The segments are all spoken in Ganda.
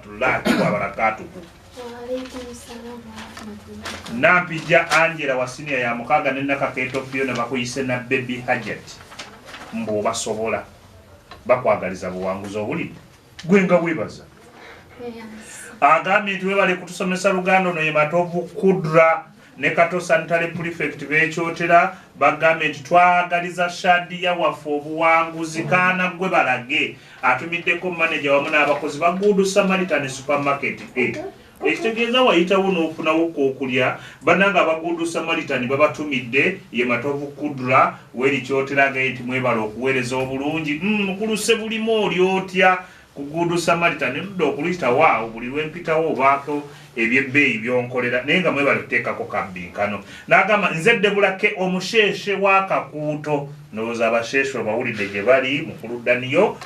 Warahmatullahi wabarakatuhu. Nampijja Angela wa siniya ya 6 ne Nakakeeto Fiona bakuyise na Baby Hajat mbu obasobola, bakwagaliza buwanguzi. Owulidde gwe nga weebaza? Agambye nti webale kutusomesa Luganda. Ono ye Matovu Kudra ne Kato Sanitary Prefect bekyotera. Bagambye nti twagaliza Shadiya waffe obuwanguzi. Kaana gwe balage atumiddeko manager wamu n'abakozi ba Good Samaritan Supermarket. Ekitegeeza wayitawo n'ofunawo kookulya. Bannanga aba Good Samaritan babatumidde. Ye Matovu Kudra weri Kyotera, agaye nti mwebala okuweereza obulungi. Mukulu Sebulimu, oli otya ku Good Samaritan? Ludda okuluyitawo awo, buli lwempitawo obaako ebyebbeeyi byonkolera, naye nga mwebale kuteekako kabbinkano. N'agamba nze Ddebulake omusheeshe w'akakuuto. Ndowooza abasheeshe obawulidde gye bali. Mukulu Daniyo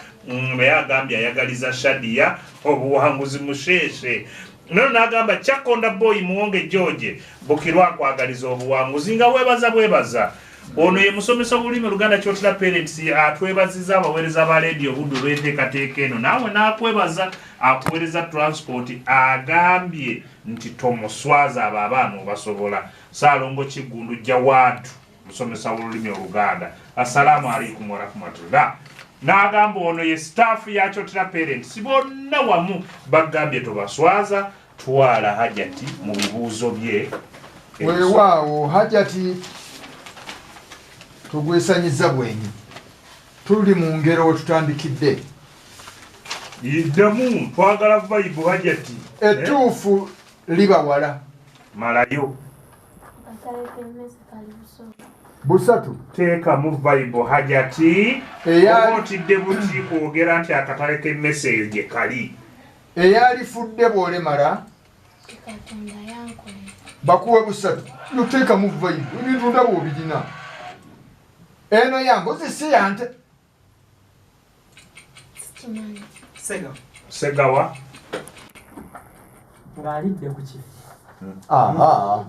naye agambye ayagaliza Shadiya obuwanguzi. Musheeshe nono n'agamba Kyakonda Boy Muwonge George Bukirwa akwagaliza obuwanguzi nga weebaza bwebaza. Ono ye musomesa olulimi Oluganda Kyotera Parents, atwebaziza abaweereza ba leediyo Buddu olw'enteekateeka eno. Naawe n'akwebaza akuweereza transport. Agambye nti tomuswaza, abo abaana obasobola. Saalongo Kiggundu Jawadu, musomesa w'olulimi Oluganda, assalaamu alaikum warahmatullah. N'agamba ono ye staff ya Kyotera Parents bonna wamu, bagambye tobaswaza. Twala Hajati mu bibuuzo bye. Weewaawo Hajati, tugwesanyiza bwenyi, tuli mu ngero we tutandikidde. Iddamu, twagala vibe, Hajati. Ettuufu liba wala. Malayo. Akatale k'emmese kali Busoga. Busatu. Teekamu vibe, Hajati. Oba otidde buti kwogera nti akatale k'emmese eyo gye kali? Eyalifudde bw'olemala. Katonda yankolera. Bakuwe busatu. Noteekamu vibe, ebintu ndaba obirina. Eno ya mbuzi si ya nte. Sikimanyi. Sega. Segawa. Ng'alidde ku kifi. Aha.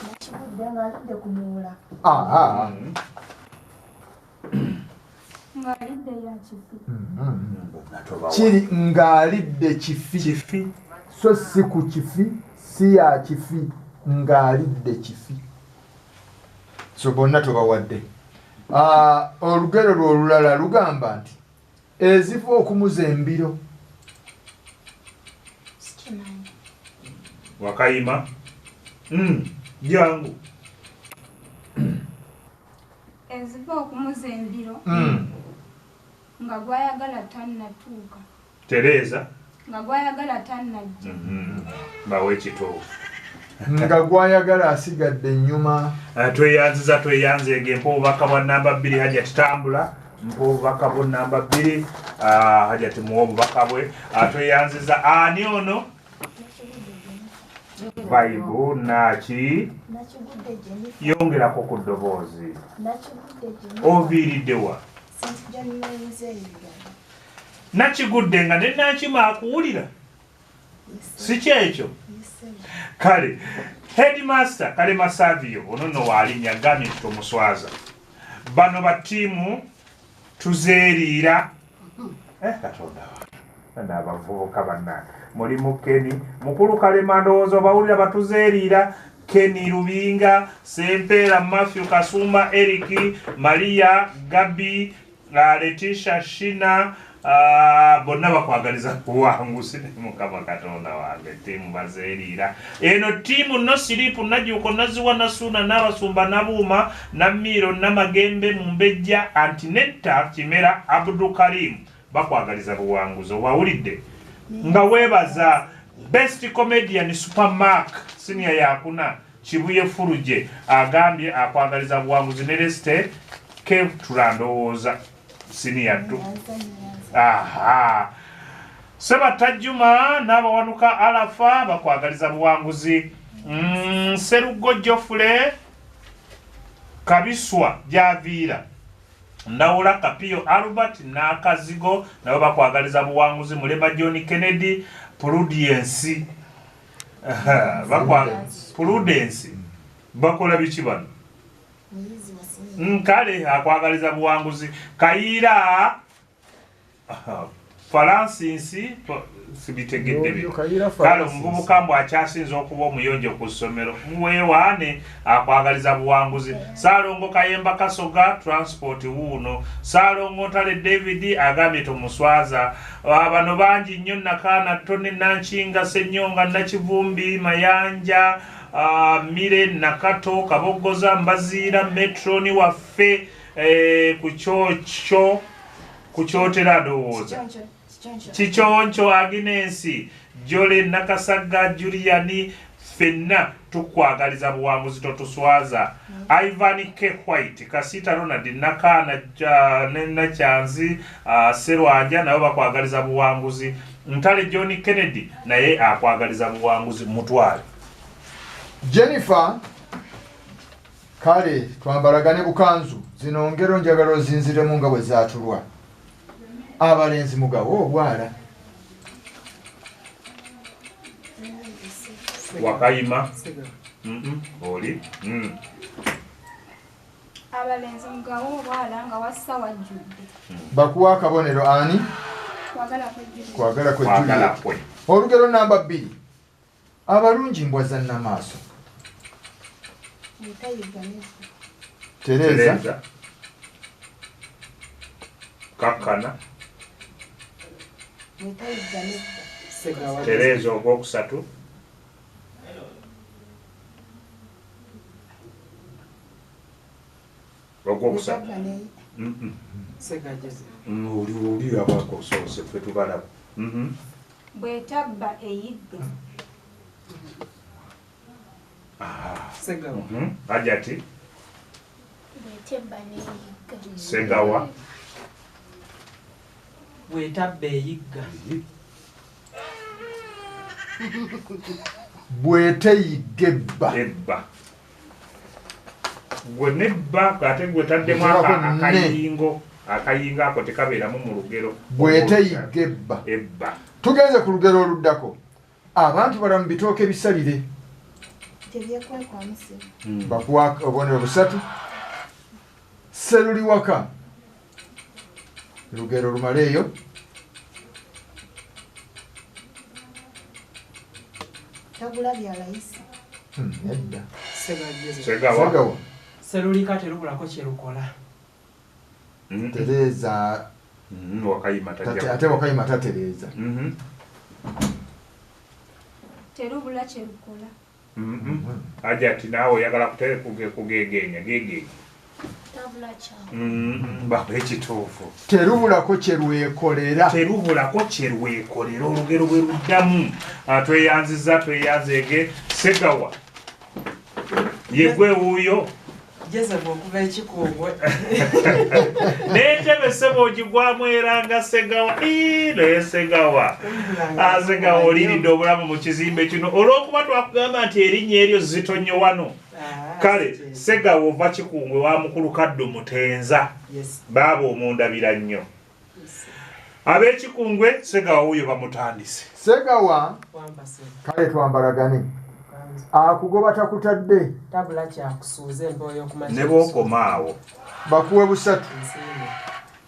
Nakigudde ng'alidde ku muwula. Aha. Ng'alidde ya kifi. Kiri ng'alidde kifi. Kifi. So si ku kifi, si ya kifi, ng'alidde kifi. So bonna tobawadde. Ah, olugero lwe olulala lugamba nti eziva okumuza embiro. Sikimanyi. Wakayima. Jangu. Eziva okumuza embiro nga gwayagala tannatuuka. Tereza. Nga gwayagala tannajja. Bawe ekituufu. Nga gwayagala asigadde ennyuma. Tweyanziza, tweyanzeege. Mpa obubaka bwa namba 2, Hajati. Tambula, mpa obubaka bwo namba 2. Ah, Hajati muwe obubaka bwe. Ah, tweyanziza. Ani ono? Vibe naki? Nakigudde Jennifer. Yongerako ku ddoboozi. Nakigudde Jennifer. Oviiriddewa? St John Mary's Uganda. Nakigudde nga ne Nakima akuwulira, si kyekyo? Kale headmaster Kalema Savio ono nno waalinnya, agambye nti tomuswaza. Bano batiimu tuzeeriira. Katonda wange, abavubuka bannange mulimu Keni mukulu Kalema, ndowooza obawulira. Batuzeeriira Keni Lubinga, Sempeera Matthew, Kasumba Eric, Maria Gabi, Letisha Shina, bonna bakwagaliza buwanguzi. Ne Mukama Katonda wange, ttiimu bazeeriira eno ttiimu no siripu. Najuuko, Naziwa, Nasuuna, n'Abasumba, Nabuuma, Namiiro, Namagembe, Mumbejja, Antinetta, Kimera Abdukarim, bakwagaliza buwanguzi. Obawulidde nga weebaza. Best comedian Supermark senior yakuna Kibuye Furuje agambye akwagaliza buwanguzi ne Leste Ketura, ndowooza senior tu. Aha, Sebatajjuma n'Abawanuka Alafa bakwagaliza buwanguzi. Serugo Jofule Kabiswa Javiira Ndawula Kapiyo Albert n'Akazigo nabo bakwagaliza buwanguzi. Mulema John Kennedy Prudence. Prudence bakola biki bano? Kale akwagaliza buwanguzi. Kayiira Francis. Sibitegedde bino. Kale omuvubuka mbu akyasinze okuba omuyonjo ku ssomero, muweewaane, akwagaliza buwanguzi. Saalongo Kayemba Kasoga Transport wuuno. Saalongo Ntale David agambye tomuswaza. Bano bangi nnyo: Nakaana Tone, Nankinga, Senyonga, Nakivumbi, Mayanja, Mire, Nakato, Kabogoza, Mbaziira, Metroni waffe ku kyokyo ku Kyotera, ndowooza Kiconco, Aginensi, Jole, Nakasagga, Juliani, ffenna tukwagaliza buwanguzi, totuswaza. Ivan K White, Kasita Ronald, Nakaana ne Nakyanzi, Serwanja nabo bakwagaliza buwanguzi. Ntale John Kennedy naye akwagaliza buwanguzi, mutwale. Jennifer, kale twambalagane bukanzu. Zino ngero njagala ozinziremu nga bwe zaatulwa. Abalenzi mugawo obwala. Wakayima. Oli. Abalenzi mugawo obwala nga wassa wajjudde. Bakuwa akabonero ani? Kwagala kwejjulira. Kwagala Kwagala kwejjulira. Kwe. Olugero namba 2: abalungi mbwa za nnamaaso. Tereza. Tereza. Kakkana. Tereza ogwokusatu. Ogwokusatu. Oli abakosoose, ffe tubalaba. Bwetabba eyigga. Ajati. Bwetebba n'eyigga. Segawa. Bwetabba eyigga. Bweteyigga ebba. Ebba. Gwe nebba ate gwe taddemu Oteekako ne. akayingo. Akayingo ako tekabeeramu mu lugero. Bweteyigga ebba. Ebba. Tugenze ku lugero oluddako. Abantu balamu bitooke bisalire. Bakuwa obubonero busatu. Seruli waka. Lugero lumaleeyo. Tagula bya layisi. Nedda. Segawa. Segawa. Serulika terubulako kye lukola. Tereza. Wakayima tajja. Ate wakayima tatereeza. Terubula kye lukola. Ajati naawe oyagala kugegeenya gegeenya. Tabula kyawe. Bakuwa ekituufu. Terubulako kye lwekolera. Terubulako kye lwekolera, olugero bwe luddamu. Tweyanziza, tweyanzeege. Segawa yegwe wuuyo. Joseph okuva ekikungwe. N'entebe ssebo ogigwamu eranga Segawa. Ii, naye Segawa. Segawa oliiridde obulamu mu kizimbe kino olw'okuba twakugamba nti erinnya eryo zito nnyo wano. Kale Segawa ova Kikungwe wa mukulu Kaddu Mutenza. Baaba omundabira nnyo. Ab'ekikungwe Segawa wuuyo bamutandise. Segawa, kale twambalagane. Akugoba takutadde. Tabula kyakusuuza empewo y'okumakya. Ne bw'okoma awo. Bakuwe busatu.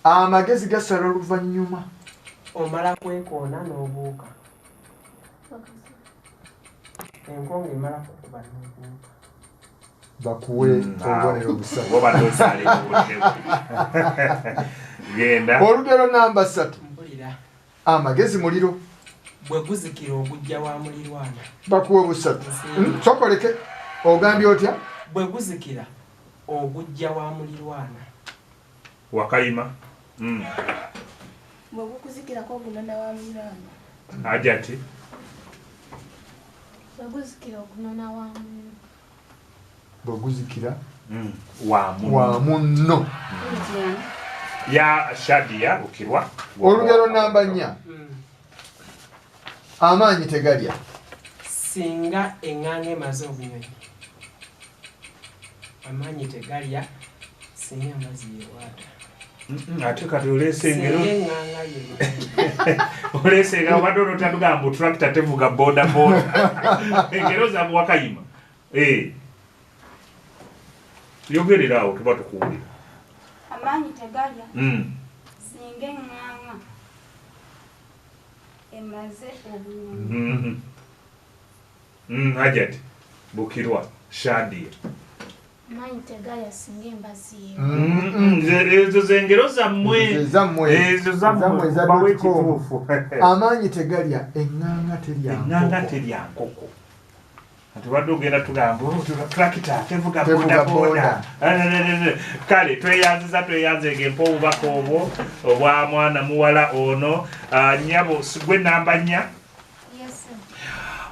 Amagezi gasala oluvannyuma. Omala kwekoona n'obuuka. Enkonge emala kukuba n'obuuka. Bakuwe obubonero busatu. Oba tosaale obubonero. Genda. Olugero namba 3. Mpulira. Amagezi muliro. Bwe guzikira ogujja wa mulirwana. Bakuwe busatu. Sokoleke ogambye otya? Bwe guzikira ogujja wa mulirwana. Wakayima. Bwe gukuzikirako ogunona wa mulirwana. Ajati. Bwe guzikira ogunona wa munno. Bwe guzikira wa munno. Wa munno. Ya Shadia Bukirwa. Olugero namba 4. Amaanyi tegalya. Singa eŋŋanga emaze obunyonyi. Amaanyi tegalya singa amazzi yeewaata. Ate kati oleese engero. Singa eŋŋanga yeewaata. Oleese engero obadde onotandika mbu tractor tevuga boda boda. Engero za Wakayima. Yogerera awo tuba tukuwulira. Amaanyi tegalya. Singa eŋŋanga. Emaze obuwumbi. Hajat Bukirwa Shadia. Amaanyi tegalya singa embazzi y'ewo. Ezo zengero zammwe. Ezo zammwe eza bawe dot com. Ekituufu. Amaanyi tegalya, eŋŋanga terya Eŋŋanga nkoko. Terya nkoko. Tubadde ogenda tugamba, "Oh, tractor tevuga Tevuga boda boda." Kale tweyanziza, tweyanze empa obubaka obwo obwa mwana muwala ono. Ah, nnyabo gwe namba 4. Yes, sir.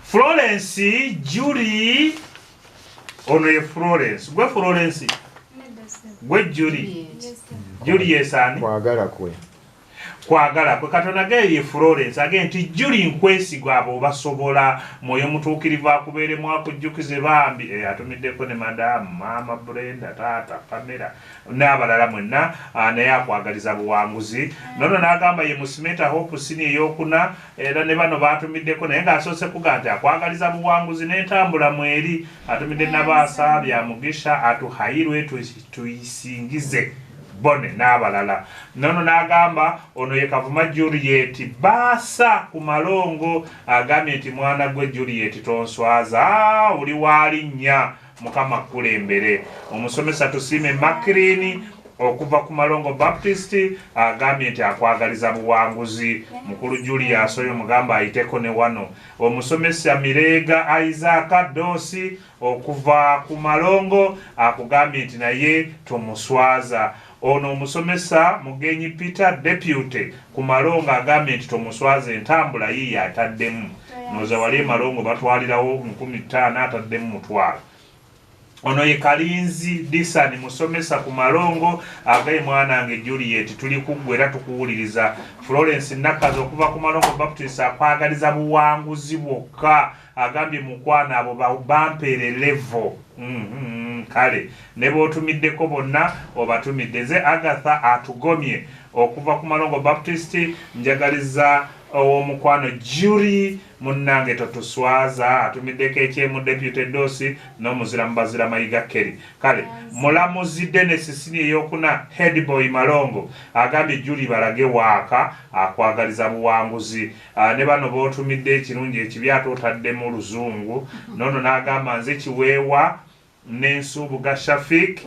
Florence Julie, ono ye Florence, gwe Florence? Nedda, sir. Gwe Julie? Yes, sir. Julie yesaani? Kwagala kwe. Kwagala kwe Katonda gaye ye Florence agende nti Julie nkwesigwa, abo basobola mwoyo mutuukirivu akubeeremu akujjukize bambi. Atumiddeko ne madaamu maama Brenda, taata Pamela n'abalala mwenna, naye akwagaliza buwanguzi. Nono n'agamba ye Musimeta Hope sini eyokuna, era ne bano baatumiddeko, naye ng'asoose kuga nti akwagaliza buwanguzi n'entambula mweri. Atumidde Nabaasa Byamugisha, atuhayirwe, tuyisingize bone n'abalala. Nono n'agamba ono ye Kavuma Juliet baasa ku Malongo, agambye nti mwana gwe Juliet tonswaza, oli waalinnya, Mukama kulembere. Omusomesa Tusiime Makirini okuva ku Malongo Baptist agambye nti akwagaliza buwanguzi. Mukulu Julius oyo mugamba ayiteko ne wano. Omusomesa Mireega Isaac Dosi okuva ku Malongo akugambye nti naye tomuswaza. Ono omusomesa Mugenyi Peter deputy ku Malongo agambye nti tomuswaza, entambula yiye ataddemu noza wali e Malongo batwalirawo 5000, ataddemu 500,000. Ono ye Kalinzi Disani musomesa ku Malongo, agaye mwanange Juliet tuli kuggwe era tukuwuliriza. Florence Nakazi okuva ku Malongo Baptist akwagaliza buwanguzi bwokka, agambye mukwana abo bampeere level. Kale ne bootumiddeko bonna obatumidde. Nze Agatha atugomye okuva ku Malongo Baptist, njagaliza ow'omukwano Julie munnange totuswaza. Atumiddeko ekyemu deputy Dosi n'omuzira mubazira Mayiga Kerry. Kale mulamuzi Dennis sini eyokuna headboy Malongo agambye Julie balage waaka, akwagaliza buwanguzi. Ne bano bootumidde ekirungi ekibi ate otaddemu luzungu. Nono n'agamba nze Kiweewa n'Ensuubuga Shafik,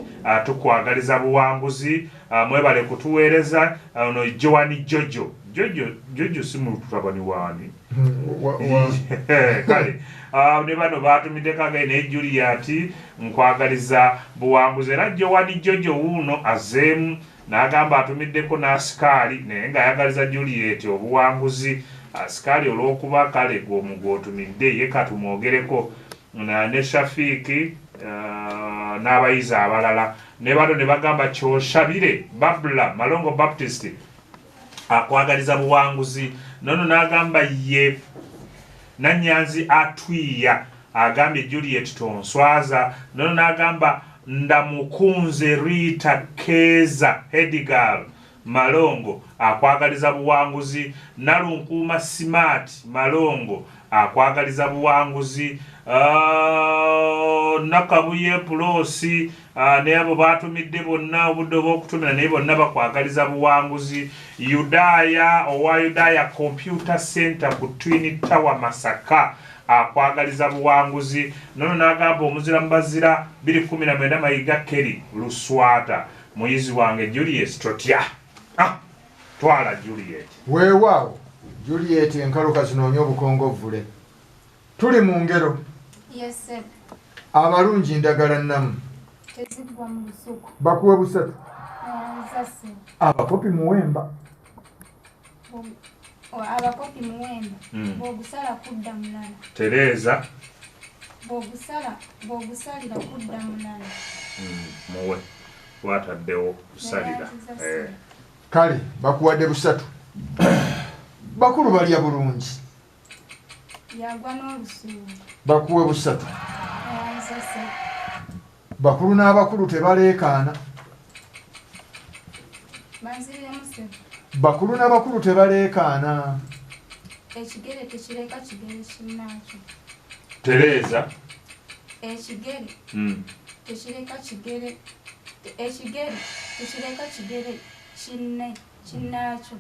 tukwagaliza buwanguzi, mwebale kutuweereza. Ono Joani Jojo Jojo Jojo si mutabani waani? Kale ne bano batumiddeko agaye naye Juliet nkwagaliza buwanguzi. Era Joani Jojo wuuno azeemu n'agamba atumiddeko n'asikaali naye ng'ayagaliza Juliet obuwanguzi. Asikaali olw'okuba kale gwomu gw'otumidde ye katumwogereko ne Shafiiki n'abayizi abalala. Ne bano ne bagamba Kyoshabire Babula Malongo Baptist akwagaliza buwanguzi. Nono n'agamba ye Nanyanzi Atwiya agambye Juliet tonswaza. Nono n'agamba Ndamukunze Rita Keza headgirl Malongo akwagaliza buwanguzi. Nalunkuuma Smart Malongo akwagaliza buwanguzi. Nakabuye Pulosi, naye abo baatumidde bonna obudde obw'okutumira naye bonna bakwagaliza buwanguzi. Yudaaya owa Yudaaya Computer Center ku Twin Tower Masaka akwagaliza buwanguzi. Nono n'agamba omuzira mubazira 2019 Mayiga Kerry Luswata muyizi wange Julius totya. Twala Juliet. Weewaawo Juliet, enkaluka zinoonya obukongovvule. Tuli mu ngero. Yes, sir. Abalungi ndagala nnamu. Tezigwa mu lusuku. Bakuwe busatu. Nza, sir. Abakopi muwemba. Abakopi muwemba. Bw'ogusala kudda mulala. Tereza. Bw'ogusalira kudda mulala. Muwe wataddewo kusalira. Kale bakuwadde busatu. Bakulu balya bulungi. Yagwa n'olusuubo. Bakuwe busatu. Nza, sir. Bakulu n'abakulu tebaleekaana. Banziremu, sir. Bakulu n'abakulu tebaleekaana. Ekigere tekireka kigere kinnaakyo. Tereza. Ekigere tekireka kigere, ekigere tekireka kigere kinnaakyo.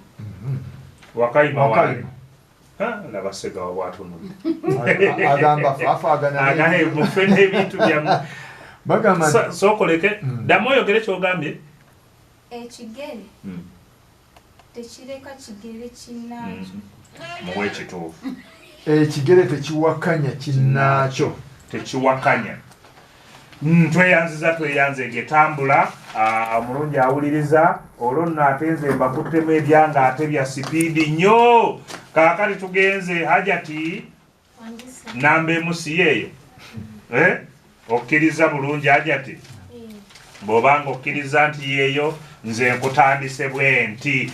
Wakayima wange. Laba Segawa bw'atunudde. Agamba afaagana agahe mufe n'ebintu byammwe. Bagamba sookoleke ddamu oyogere ky'ogambye. Ekigere tekireka kigere kinnaakyo. Muwe ekituufu. Ekigere tekiwakanya kinnaakyo. Tekiwakanya. Tweyanziza tweyanze getambula omulungi awuliriza olwo nno ate nze mbakuttemu ebyanga ate bya sipiidi nnyo. Kaakati tugenze Hajati namba emu si yeeyo. Okkiriza bulungi Hajati? Bw'obanga okkiriza nti yeeyo nze nkutandise bwe nti.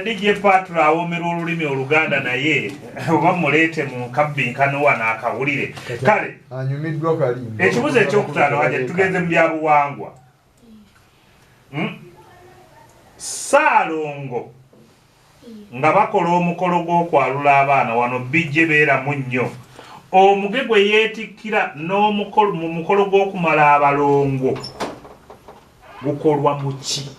DJ Patra awoomerwa olulimi Oluganda naye oba muleete mu nkabbinkano wano akawulire. Kale anyumiddwa kalimba. Ekibuuzo ekyokutaano Hajati, tugenze mu byabuwangwa. Ssaalongo nga bakola omukolo gw'okwalula abaana wano bijje beeramu nnyo. Omuge gwe yeetikkira n'omukolo mu mukolo gw'okumala abalongo gukolwa mu ki?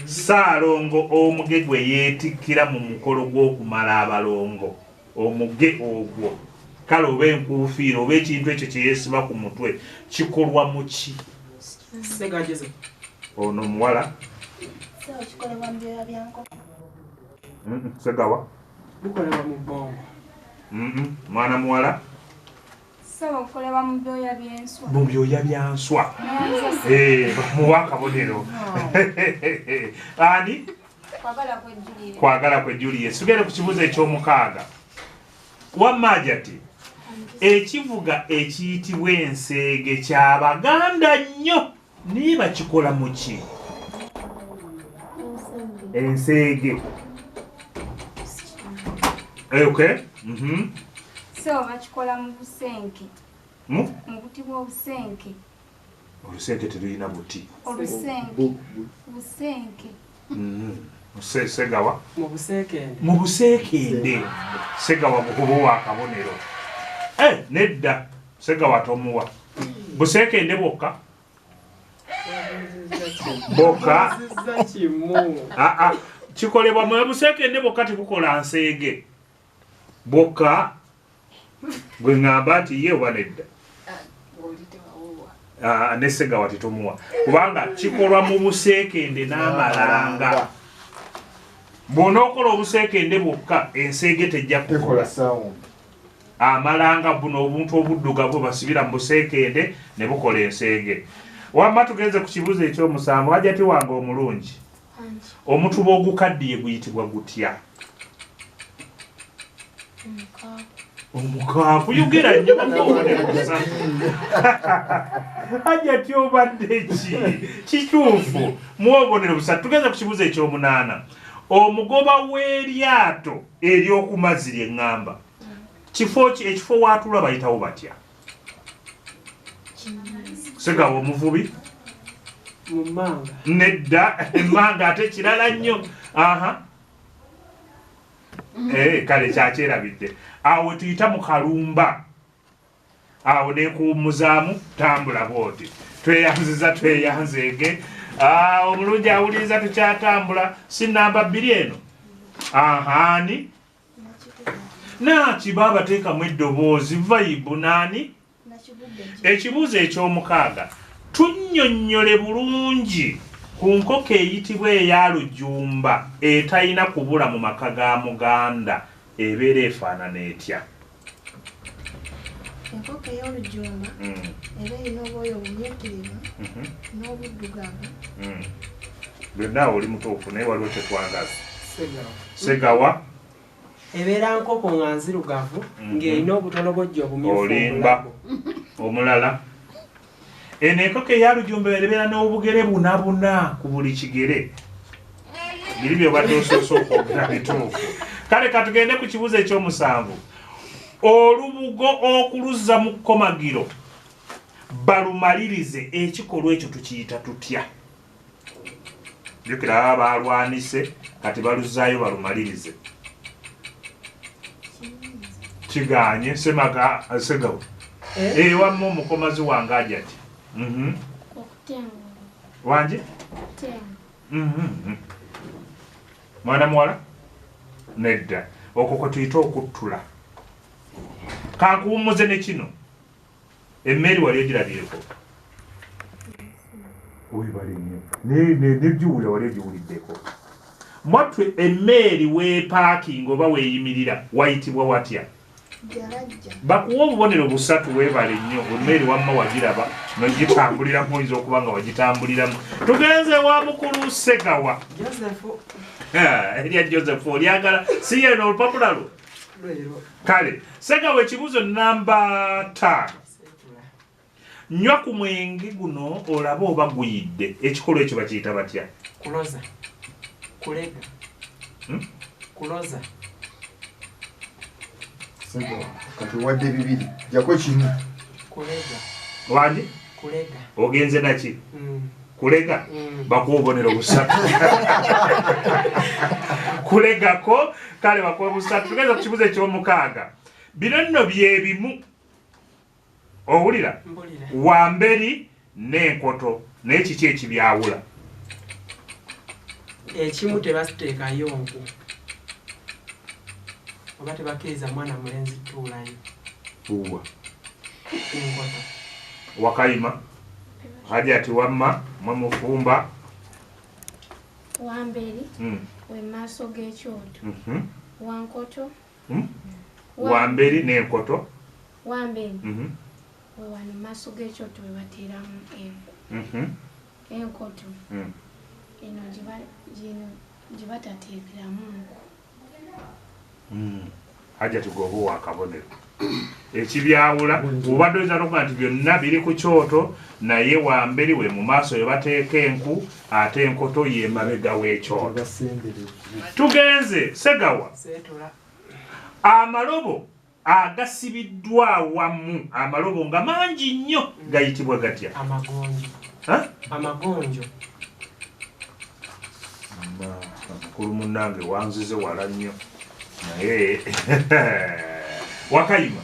Ssaalongo omuge gwe yeetikkira mu mukolo gw'okumala abalongo, omuge ogwo kale oba enkuufiira oba ekintu ekyo kye yeesiba ku mutwe kikolwa mu ki? Ono omuwala kikolebwa mu byoya bya nkoko. Segawa gukolebwa mu bbongo. Mwana muwala gukolebwa mu byoya by'enswa. Mu byoya bya nswa. Muwa akabonero. Ani? Kwagala kwe Juliet. Tugende ku kibuuzo eky'omukaaga. Wamma Hajati, ekivuga ekiyitibwa enseege ky'Abaganda nnyo naye bakikola mu ki? Enseege. Okay. So bakikola mu busenke. Mu buti bw'obusenke. Olusenke terulina buti. Olusenke. Busenke. Segawa mu buseekende. Mu buseekende. Segawa bukubuwa akabonero. Nedda Segawa tomuwa. Buseekende bwokka. Bokka. Kikolebwa mu buseekende bwokka tebukola nseege. Bokka gwe ŋŋamba nti ye oba nedda. Ne Segawa tetumuwa kubanga kikolwa mu buseekende n'amalanga. Bw'onookola obuseekende bwokka enseege tejja kukola. Amalanga buno obuntu obuddugavu basibira mu buseekende ne bukola enseege. Wamma tugenze ku kibuuzo ekyomusanvu. Hajati wange omulungi, omutuba ogukaddiye guyitibwa gutya? Omukaaku. Yogera nnyo obubonero busatu. Hajati obadde ki? Kituufu. Muwe obubonero busatu. Tugenze ku kibuuzo ekyomunaana. Omugoba w'eryato ery'oku mazzi lye ŋŋamba, kifo ki ekifo waatula bayitawo batya? Segawa omuvubi? Mu mmanga. Nedda, emmanga ate kirala nnyo. Kale kyakyerabidde. Awo tuyita mu kalumba. Awo nekuwummuzaamu tambula bw'oti. Tweyanziza tweyanzeege. Omulungi awuliriza tukyatambula. Si namba 2 eno. Ani? Nakiba abateekamu eddoboozi vayibu naani? Ekibuuzo eky'omukaaga. Tunnyonnyole bulungi ku nkoko eyitibwa eya lujumba etalina kubula mu maka ga Muganda ebeera efaanana etya? Enkoko ey'olujumba eba erina obwoya obumyukirivu n'obuddugavu. Byonna oli mutuufu naye waliwo kye twangaza. Segawa. Ebeera nkoko nga nzirugavu ng'erina obutolobojjo obumyufu. Olimba. Omulala. Eno enkoko eya lujumba ebeera n'obugere bunabuna ku buli kigere. Biri by'obadde osoose okwogera bituufu. Kale katugende ku kibuuzo ekyomusanvu. Olubugo okuluzza mu kkomagiro balumalirize, ekikolwa ekyo tukiyita tutya? Jjukira baba balwanise kati baluzzaayo balumalirize. Kiganye Semaga Segawa. Wamma omukomazi wange Hajati. Wanje? Mwana muwala? Nedda. Okwo kwe tuyita okuttula. Kankuwummuze ne kino. Emmeri wali ogirabyeko? Webale nnyo. Negiwulira wali ogiwuliddeko. Mwattu emmeeri weepaakinga oba weeyimirira wayitibwa watya? Bakuwa obubonero busatu. Weebale nnyo. Emmeeri wamma wagiraba nogitambuliramu, oyinza okuba nga wagitambuliramu. Tugenze wa mukulu Segawa. Erya Joseph olyagala si yeno olupapula lwo? Kale Segawa, ekibuuzo namba 5. Nywa ku mwenge guno olabe oba guyidde. Ekikolwa ekyo bakiyita batya? Kuloza. Kulega. Kuloza. Kati wadde bibiri, jako kimu. Kulega. Wangi? Kulega. Ogenze naki? Kulega? Bakuwa obubonero busatu. Kulegako, kale bakuwa busatu. Tugenza ku kibuuzo eky'omukaaga. Bino nno bye bimu. Owulira? Wamberi n'enkoto, naye kiki ekibyawula? Ekimu tebasiteekayo nku oba tebakkiriza mwana mulenzi tuulayo. Uwa. Enkoto. Wakayima Hajati wamma mwemufumba. Wamberi we maaso g'ekyoto. Wankoto. Wamberi n'enkoto. Wamberi we wano maaso g'ekyoto we bateeramu enku. Enkoto eno gye batateekeramu nku. Hajati gwoba wakabonero. Ekibyawula obadde oyinza n'okuba nti byonna biri ku kyoto, naye wamberi we mu maaso we bateeka enku, ate enkoto ye mabega w'ekyoto. Tugenze Segawa. Amalobo agasibiddwa awamu, amalobo nga mangi nnyo, gayitibwa gatya? Amagonjo. Amagonjo. Mukulu munnange wanzize wala nnyo, naye wakayima.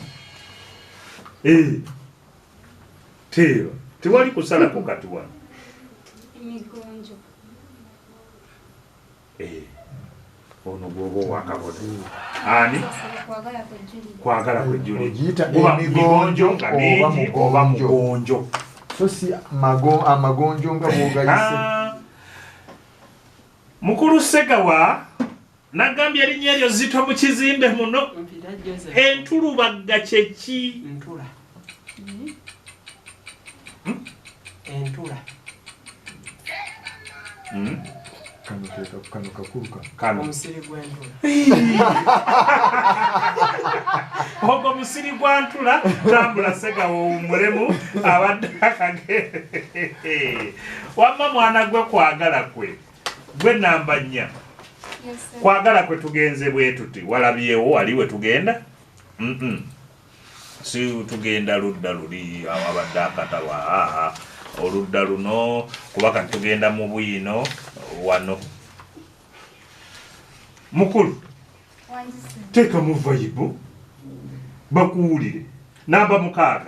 Teeba tewali kusalako kati wano. Emigonjo. Ono gwoba owakabonero. Ani? Kwagala kwejjulira. Guba emigonjo nga mingi oba mugonjo. So si amagonjo nga bw'ogayise. Mukulu Segawa nagambye erinnya eryo zito mu kizimbe muno. Entulubagga kye ki? Ntula. Entula. Kano kakulu kano. Omusiri gw'entula. Ogwo musiri gwa ntula. Tambula Segawa owummulemu abadde akage. Wamma mwana gwe kwagala kwe. Gwe namba 4. Kwagala kwe tugenze bwe tuti. Walabyewo wali we tugenda? Si tugenda ludda luli awabadde akataba. Oludda luno kuba kati tugenda mu bwino wano. Mukulu teeka mu vayibu bakuwulire. Namba 6.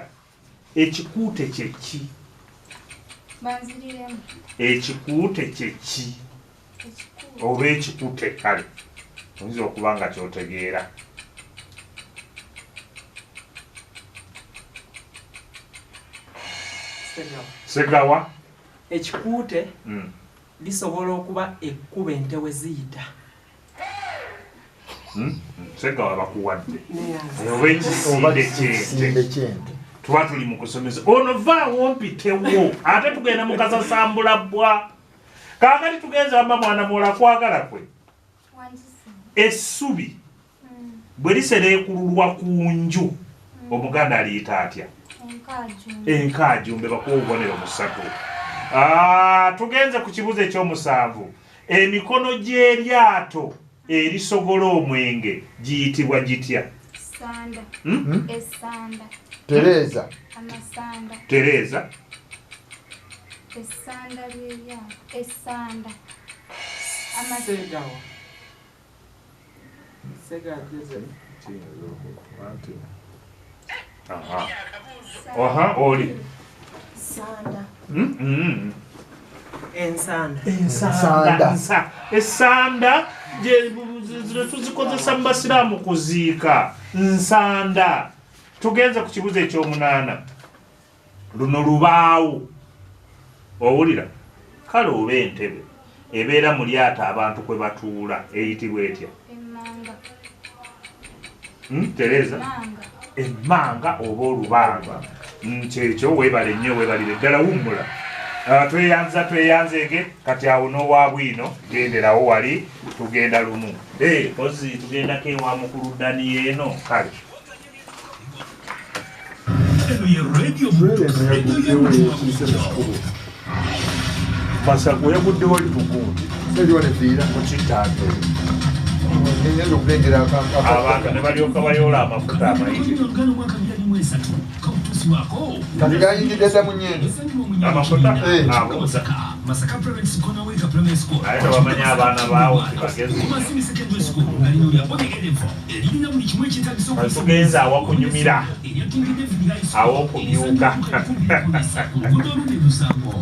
Ekikuute kye ki? Ekikuute kye ki? Oba ekikute kale oyinza okuba nga kyotegeera. Segawa. Ekikuute lisobola okuba ekkubo ente we ziyita. Segawa bakuwadde. Oba ekisinde ky'ente. Tuba tuli mu kusomesa. Ono vaawo mpitewo ate tugenda mu kasasambula bbwa. Kaakati tugenze wamba mwana muwala kwagala kwe. Essubi bwe lisereekululwa ku nju Omuganda aliyita atya? Enkaajumbe. Bakuwa obubonero busatu. Tugenze ku kibuuzo eky'omusanvu. Emikono gy'eryato erisogola omwenge giyitibwa gitya? Sanda. Esanda. Tereza. Amasanda. Tereza. Esanda ly'eryato. Esanda. Segawa. Segawa Joseph. Aha, oli. Sanda. Ensanda. Ensanda. Esanda Zino tuzikozesa mu basiraamu kuziika. Nsanda. Tugenze ku kibuzo ekyomunaana. Luno lubaawo. Owulira? Kale oba entebe ebeera mu lyato abantu kwe batuula eyitibwa etya? Emmanga. Tereza? Emmanga. Emmanga oba olubanga. Kyekyo, weebale nnyo, weebalire ddala, wummula. Tweyanza tweyanzeege. Kati awo n'owa bwino genderawo wali, tugenda lumu. Kozi tugendako ewa mukulu Danieno. Kale. Eno ye Radio Muntu, radio y'omutima bulijjo. Masago yagudde wali mugundi Eriwo nefiira. Ku kittaate. Ngenda okulengera Abantu ne balyoka bayoola amafuta amayite. Oluganda omwaka 2023 kabutuusibwako Kati gayingidde dda mu nnyendo. Amafuta Eh. abuuza. Masaka Private School Naweka Primary School. Naye tebamanyi abaana baawo tibagezi. Masimi Secondary School nga lino lya body level erina buli kimu ekyetaagisa. Kati tugenze awakunyumira. Erya King David High School Awokumyuka. Oluguudo oluli Lusambo.